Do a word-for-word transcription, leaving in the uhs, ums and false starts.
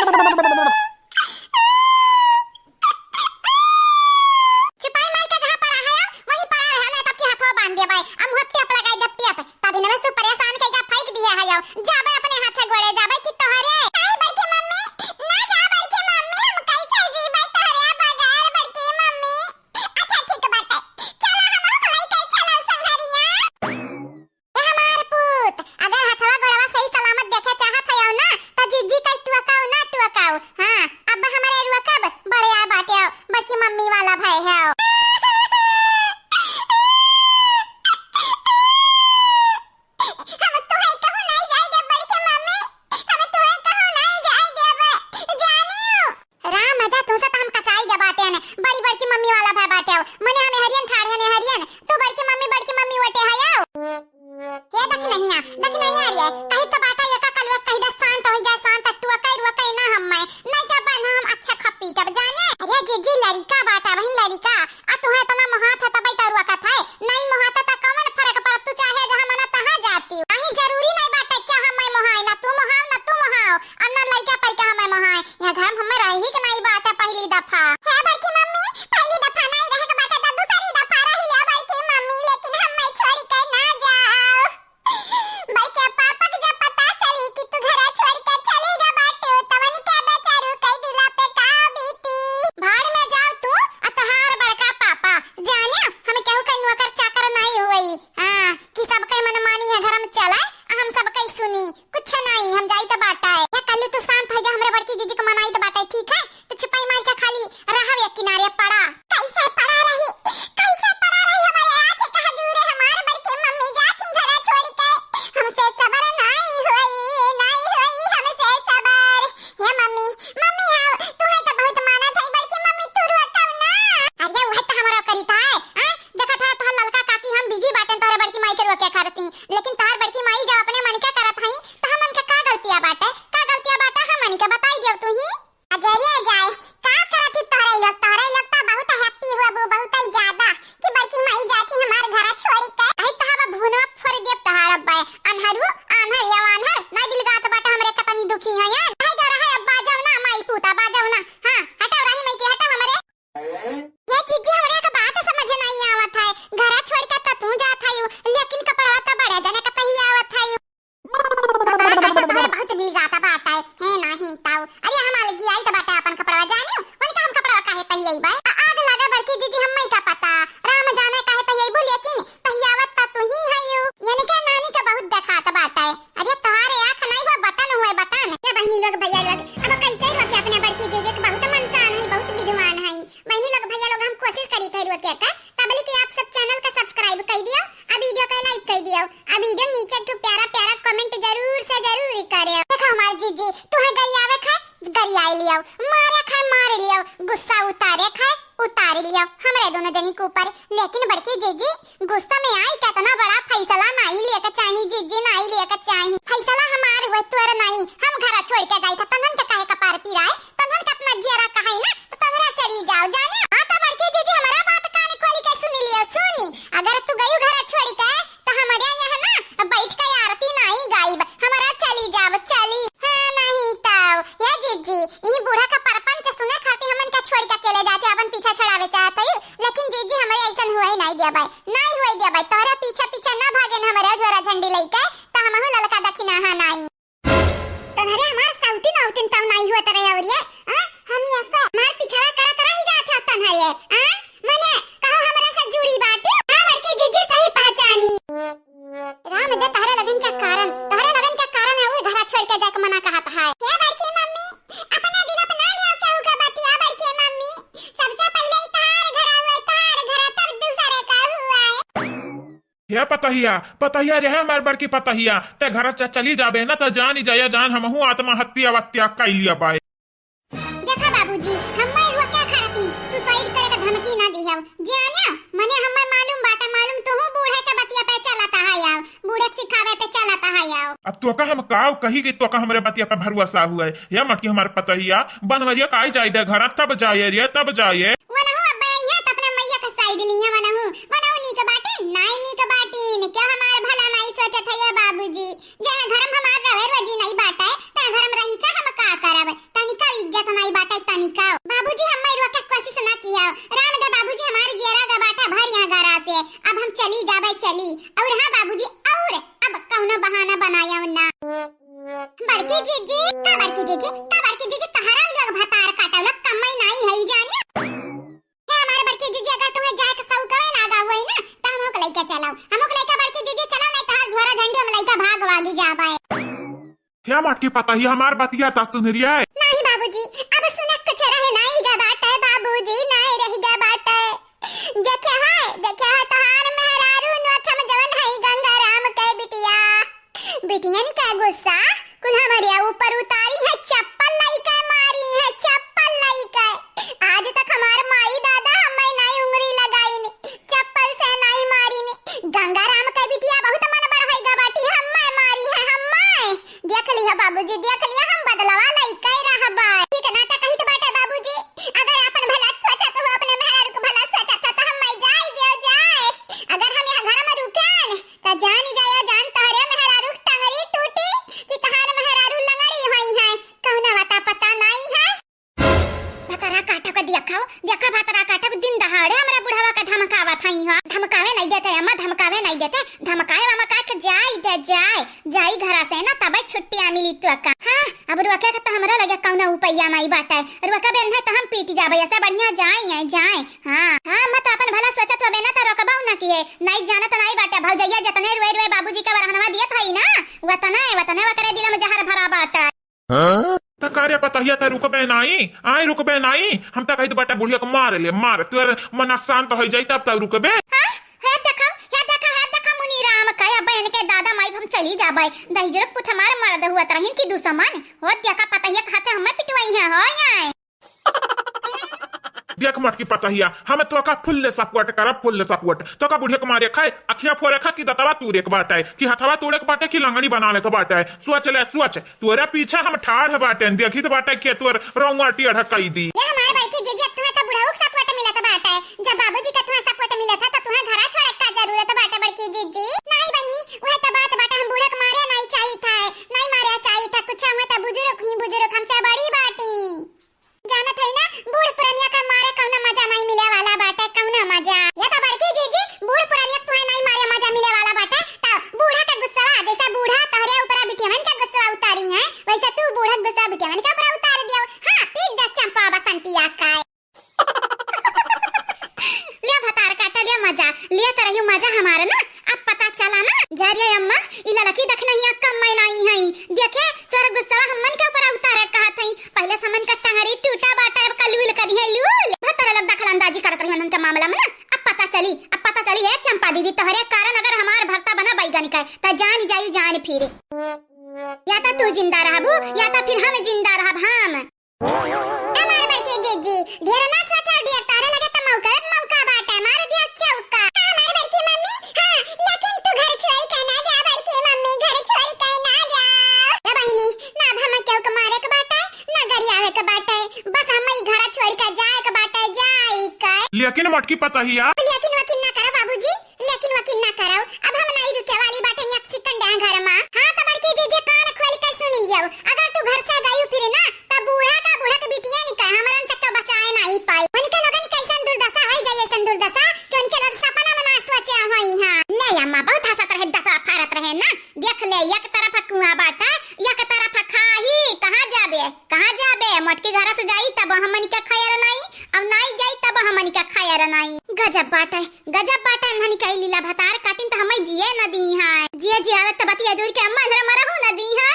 चुपाई मार के जहाँ पड़ा है, वहीं पड़ा रहा, नहीं तब की हथवा बांध देबै। अब मुँह टेप लगाई देब, टेप। तभी नवेश तू परेशान कइके फेंक दिहे है, जाबै अपने हाथे गोड़े, जाबै कि तोहरे। नहीं बड़की मम्मी, ना जा बड़की मम्मी, हम कैसे जीबै तोहरे बगैर बड़की मम्मी। अच्छा ठीक बाटे, चला हमरो को लइके चला संघरिया। ए हमार पूत, अगर हथवा गोड़वा सही सलामत देखे चाहत हयौ ना, त जिज्जी का टुअकाऊ ना टुअकाऊ। हाँ, अब हमरे रुअकब बढ़िया बाटे, बड़की मम्मी वाला भय है। हम तुहै कहूँ नाई जाए देब बड़की मम्मी, हम तुहै कहूँ नाई जाए देब, जानियो। राम, मजा तुमसे तो हम कचाई गए बाटे ने। बड़ी बड़की मम्मी वाला भय बाटे हो। मने हमें हरियन ठाड़ है ने हरियन। तू बड़की मम्मी, बड़की मम्मी वटे है हो। हे दखिनहिया, दखिनहिया रे, कही तो बाटा एका कलवे कही दे शांत हो जा, शांत, टुअकई रुअकई ना हम मैं। नहीं तो बहन हम अच्छा खपीटब जाने। अरे जिज्जी लड़िका बाटा बहन लड़िका। आ तुहे इतना मोहात है तबई तो रुअकत है। नहीं मोहात है तो कौन फर्क पड़त, तू चाहे जहाँ मना तहाँ जाती। कहीं जरूरी नहीं बाटे क्या हम मैं मोहाई, ना तू मोहाओ, ना तू मोहाओ। अब ना लइका पइका हमें मोहाए, यहाँ घर में हमें रही के नाई बाटे पहली दफा। हे बड़की मम्मी, पहली दफा नाई रहे के बाटे, तो दूसरी दफा रही है बड़की मम्मी, लेकिन हमें छोड़ के ना जाओ। बड़के पापा के जब पता चली कि तू घर छोड़ के चली गई बाटे, तो उनके बेचारू कई दिला पे का बीती। भाड़ में जाओ तू, आ तोहार बड़का पापा। जाने, हम केहू के नौकर चाकर नाई हुई। हाँ, कि सबके मनमानी है घर में चले, आ हम सबके सुनी। कुछ नहीं, हम जाइत बाटे। या कल्लू तू शांत हो जा, हमरे बड़की जीजी के मनाइत बाटे, ठीक है? तू चुपाई मार के खाली रहब एक किनारे पड़ा। कैसे पड़ा रही, कैसे पड़ा रही हमारे आँख के हजूरे, हमार बड़की मम्मी जाती घरा छोड़ के। हमसे सबर नहीं होई, नहीं होई हमसे सबर। हे मम्मी, मम्मी आओ, तू है तो बहुत मानत है बड़की मम्मी, तू रोकब ना। अरे वह तो हमारा करी था, हैं? देखत है तोहर ललका काकी हम busy बाटेन तोहरे बड़की माई के रोके करती, लेकिन तोहर बड़की माई जब अपने मन के करत हई, तो हमन के का गलतिया बाटे? का गलतिया बाटे हमन के बताई देव तू ही। अजरिया जाए, का करत ही तोहरे लोग? तोहरे लोग तो बहुत happy हुआ बू, बहुत ही ज्यादा कि बड़की माई जाती हमार घर छोड़ के। आई तो अब भुनवा फोड़ देब तोहार अब्बा। अनहरू, आन्हर या वान्हर, ना बिलगात बाटे हमरे कतनी दुखी है यार। आई दो रहे अब्बा जाओ ना, माई पूता बाजो ना। हाँ, हटाओ रही माई की, हटाओ हमरे। ये जीजी, हमरे एक बात समझ नहीं आवत है, घरा छोड़ के त तू जात है, लेकिन कपड़वा त बड़े जने का पहियावत है। कपड़ा का तो तोहरे बहुत बिलगात बाटे, है नहीं ताऊ। अरे हम अलगी आई त बाटे अपन कपड़वा जानियो, उनका हम कपड़वा काहे पहियाई बा? आ-, आग लगे बड़की जीजी, हम्मे का पता, राम जाने काहे पहियाई बू, लेकिन पहियावत त तू ही है यू। इनके नानी के बहुत देखात बाटे। अरे तोहारे आँख नहीं हो, बटन हुए बटन। ये बहनी लोग, भैया लोग, अब कैसे हो कि अपने बड़की जीजी के बहुत मनसान है, बहुत विद्वान है। बहनी लोग, भैया लोग, हम कोशिश करी थे रोके के, तबली के आप सब channel का subscribe कर दियो, आ video का like कर दियो, आ video नीचे एक ठो प्यारा प्यारा comment जरूर से जरूर करियो। देखो हमार जीजी, तू है गरियावे खाए, गरियाई लियो, मारे खाए, मार लियो, गुस्सा उतारे खाए, उतार लियो, हमरे दोनों जनी के ऊपर। लेकिन बड़की जीजी, गुस्सा में आई के इतना बड़ा फैसला नाई लेके चाही जीजी, नाई लेके चाही। फैसला हमार हुए, तोर नाई। हम घर छोड़ के जाई था, तन्हन के काहे कपार पिराए, तन्हन के अपना जियरा कहाई ना, तो तन्हरा चली जाओ जाने। हाँ तो बड़की जीजी, हमारा बात कान खोल के सुनी लियो, सुनी। अगर तू गयू घर छोड़ के, तो हमारे यहाँ ना बैठ के आरती नाई गाइब, हमारा चली जाओ, चली। हाँ नहीं तो, ये जीजी, यही बूढ़ा का परपंच सुने खातिर हमन के छोड़ के अकेले जाते, अपन पीछा छोड़ावे चाहत हई, लेकिन जीजी हमरे ऐसन हुए नहीं देबै, नहीं हुए देबै, तोहरे पीछे पीछे ना भागेन हमरे झोरा झंडी लइके, त हमहू ललका दखिनाहा नहीं। तन्हरे हमार सौतिन औतिन तब नहीं हुआ तरह और ये, आ? हम ये से हमार पिछड़ा करत रह जात है तन्हरे, आ? मने कहो हमरा से जुड़ी बाटी, हाँ बड़की जीजी सही पहचानी। राम दे तहरे लगन के कारण, तहरे लगन के कारण है उ घरा छोड़ के जाके मना कहत है। हे बड़की मम्मी, अपना दिल पे ना लियो केहू के बतिया बड़की मम्मी। सबसे पहले ही तहार घर हुआ, तहार घर तब दूसरे का हुआ है। हे पतहिया, पतहिया रे, हमार बड़की पतहिया, ते घर से चली जाबे ना त जानी जाया जान हमहू आत्महत्या वत्या कई लिया बाय। देखा बाबूजी, हम्मे हुआ क्या खरती, suicide करे के धमकी ना दिहव। जान्या, मने हम्मे मालूम बाटे, मालूम तुहू बूढ़े के बतिया पे चलत है आओ, बूढ़े के सिखावे पे चलत है आओ। अब तोका हम काव कही कि तोका हमरे बतिया पे भरोसा हुआ है। या मटकी हमार पतहिया, बनवरिया काई जाए दे घर, तब जाए रे, तब जाए। वनहु अब यहाँ त अपने मैया के side ली है, वनहु, वनहु नीक बाटे, नाई नीक बाटे, ने क्या हमार भला नाई सोचत है ये बाबूजी। जे घर में हमार रहे रोजी नहीं बाटे, त घर में रही का हम का करब? तनी बड़की जीजी, का बड़की जीजी, का बड़की जीजी, तहरा लोग भतार काटा लोग कम्मई नाई है जानी। हे हमारे बड़की जीजी, अगर तुम्हें जाए के सऊ करे लागा हुई ना, त हमहू के लइका चलाओ, हमहू के लइका बड़की जीजी चलाओ, नहीं तहार झोरा झंडी हम लइका भाग वागी जाबे। हे मटकी पतहिया, हमार बतिया त सुन रिया। नहीं बाबूजी, अब सुनक कुछ रहे नाई गा बाटे बाबूजी, नाई रही गा बाटे। देखे है, देखे है तोहार मेहरारू नोखम जवन है गंगाराम के बिटिया। बिटियन के गुस्सा कुल हमरे ऊपर उतारी है, चप्पल लइके मारी है, चप्पल लइके। आज तक हमार माई दादा हमें नाई उंगली लगाइन, चप्पल से नाई मारिन। गंगाराम के बिटिया बहुत मन बढ़ाई गा बाटी, हमें मारी है, हमें। देख लिहा बाबूजी, देख लिहा, हम बदलवा लइके रहबे। इतना त कहित बाटे बाबूजी, अगर आपन भला सोचत हो, अपने मेहरारू के भला सोचत हो, त हम मर जाई, दियो जाए। अगर हम यहाँ घर में रुकेन, त जान जाया जान तहरे मेहरारू के टंगरी टूटी, कि तहार मेहरारू लंगड़ी होई है, कौनो अता पता नाई है। भतरा काटा के देखा हो, देखा भतरा काटा के दिन दहाड़े हमरा बुढ़वा के धमकावत हई ह। धमकावे नहीं देते अम्मा, धमकावे नहीं देते, धमकाए वमकाए के जाई दे जाए, जाई घरा से ना तबे छुट्टिया मिली तो का। हाँ, अब रोके के तो हमरा लगे कौनो उपैया नाई बाटे, रोकबे नहीं तो हम पीट जाबे, ऐसे बढ़िया जाए है, जाए। हाँ, हाँ, अम्मा तो अपन भला सोचत होबे ना तो रोकबऊ ना किहे, नाई जानत नाई बाटे, भौजैया जतने रुए रुए बाबूजी के वरहनवा दियत हई ना, वतने, वतने वकरे दिल में जहर भरा बाटे। हाँ? त का रे पतहिया, त रुकबे नाई? आय रुकबे नाई? हम त कहित बाटे बुढ़िया के मार ले, मार, तोर मन शांत होइ जाई तब त रुकबे। हाँ? हे देखो, हे देखो, हे देखो मुनीराम, कहे अब इनके दादा माई हम चली जाबे। दहिजरक पुत हमार मर्द हुआ तरहिन की दुश्मन। हो देखा पतहिया के हाथे हमें पिटवाई है, हो आय। देख मटकी पतहिया, हम तोका full support करब, full support। तोका बुढ़िया के मारे खाए, अखिया फोड़े खा कि दतवा तूरे के बाटे, कि हथवा तोड़े के बाटे, कि लंगड़ी बनावे के बाटे। सोच ले, सोच। तोरे पीछे हम ठाढ़ बाटेन, देखित बाटे के तोर रौआ टेढ़ कई दी। ये हमार बड़की जीजी, अब तुहें तो बुढ़ऊ के support मिलत बाटे। जब बाबूजी के तुहें support मिलत है, तो तुहें घरा छोड़े का जरूरत बाटे बड़की जीजी? नहीं बहिनी, वह तो बात बाटे, हम बूढ़ा के मारे नहीं चाहित है, नहीं मारे चाहित है, कुछ हुए तो बुजुर्ग ही बुजुर्ग हमसे बड़ी बाटी। जानत है ना, बूढ़ पुरनिया के मारे कौनो मजा नहीं मिले वाला बाटे, कौनो मजा। ये तो बड़की जीजी, बूढ़ पुरनिया के तुहें नहीं मारे मजा मिले वाला बाटे, तो बूढ़ा के गुस्सा, जैसे बूढ़ा तोहरे ऊपर बिटियवन के गुस्सा उतारी है, वैसे तू बूढ़ा के गुस्सा बिटियवन के ऊपर उतार दियो। हाँ, पीट दे चंपा बसंती आकाए। लिया भतार काटा, लिया मजा, लिया तो रही मजा हमारे ना। अब पता चला ना, जा रे अम्मा, ई ललकी दखिनहिया कम्मई नाई हई। देखे, तोर गुस्सा हमन के ऊपर उतारे कहत हई। पहले से हमन का टंगरी टूटा बाटे, अब का लूल करी है लूल। भतरा लोग दखल अंदाजी करत रही उनके मामला में ना। अब पता चली, अब पता चली है चंपा दीदी, तोहरे कारण अगर हमार भरता बना बैगन का, त जान जाई जान फिर। या त तू जिंदा रहबू, या त फिर हम जिंदा रहब हम। हमार बड़की जीजी, ढेर ना सोचा, ढेर तारे लगे त मौका, मौका बाटे, मार दिया चौका। हमार बड़की मम्मी, हाँ, लेकिन तू घर छोड़ के ना जा, बड़की मम्मी, घर छोड़ के ना जा। ए बहिनी, ना अब हम केहू के मारे के बाटे, ना गरियावे के बाटे, बस हम ई घर छोड़ के जाए के बाटे, जाई के। लेकिन मटकी पतहिया। लेकिन वकिन ना करो बाबूजी, लेकिन वकिन ना करो, अब हम नहीं रुके वाली बाटे एक second यहाँ घर मा। हाँ, तो बड़की जीजी कान खोल के सुन लियो, अगर तू घर से गई फिर ना, तो बूढ़ा का बूढ़ा के बिटिया निकल, हमरन से तो बचाए नहीं पाई। उनके लोगन कैसन दुर्दशा होई जाई, ऐसन दुर्दशा कि उनके लोग सपना में ना सोचे होई। हाँ, ले अम्मा, बहुत हंसत रहे, दतवा फारत रहे ना। देख ले, एक तरफ कुआं बाटे, एक तरफ खाही, कहाँ जाबे? कहाँ जाबे? मोटकी घर से जाई तब हमन के खैर नाई, अउर नाई जाई तब हमन के खैर नाई। गजब बाटे, गजब बाटे, इन्हन के लीला भतार काटिन त हमें जिए न दी है। जिए जियावे त बतिया दूर के अम्मा इधर मरहू न दी है।